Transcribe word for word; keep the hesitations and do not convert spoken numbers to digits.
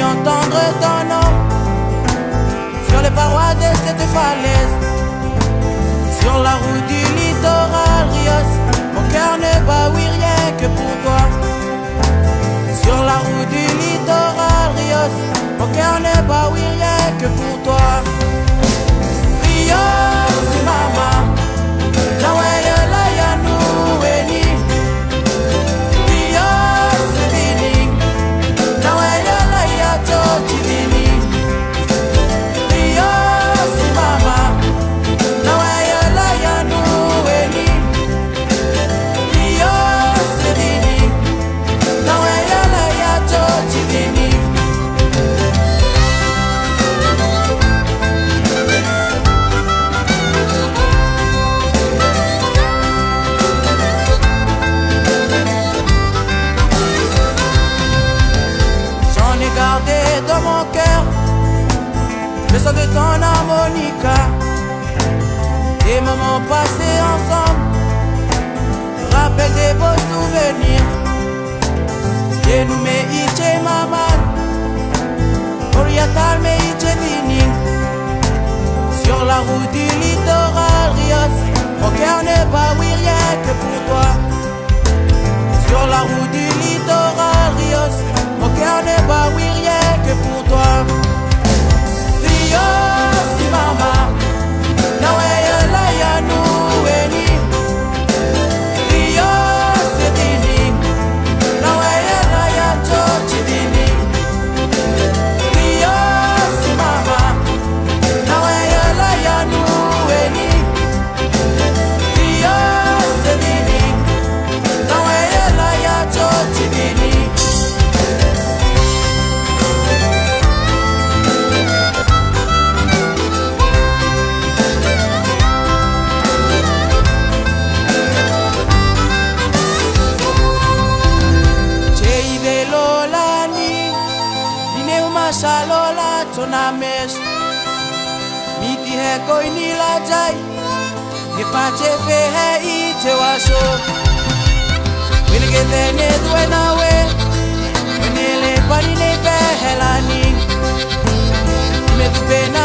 Entendre ton nom sur les parois de cette falaise. Sur la route du littoral, Rios, mon cœur ne bat, oui, rien que pour toi. Sur la route du littoral, Rios, mon cœur ne bat, oui, rien que pour toi. Rios, mama, na wé yala ya nou weni. Rios, vini, na wé yala ya toti vini. Rios, mama, na wé yala ya nou weni. Rios, vini, na wé yala ya toti vini. J'en ai gardé dans mon cœur le son de ton harmonica. Des moments passés ensemble, rappelle des beaux souvenirs. Ye nou me itye maman, oriental me itye vini. Sur la route du littoral, Rios, mon cœur ne bat, oui, rien que pour toi. Sur la route du littoral, Rios, mon cœur ne bat, oui, rien que pour toi. Rios, mama, na wé yala ya nou weni. Rios, vini, na wé yala ya toti vini. Rios, mama, na wé yala ya nou weni. Rios, vini, na wé yala ya toti vini. Tye ive lo lani, ine ou masa lo la tona mes. Mi ti hé ko ini la djay, ye pa tye fé hé i tye waso. Wene ke tene dwe na wé, wene le pani ne pe hé lani. Me tu pe na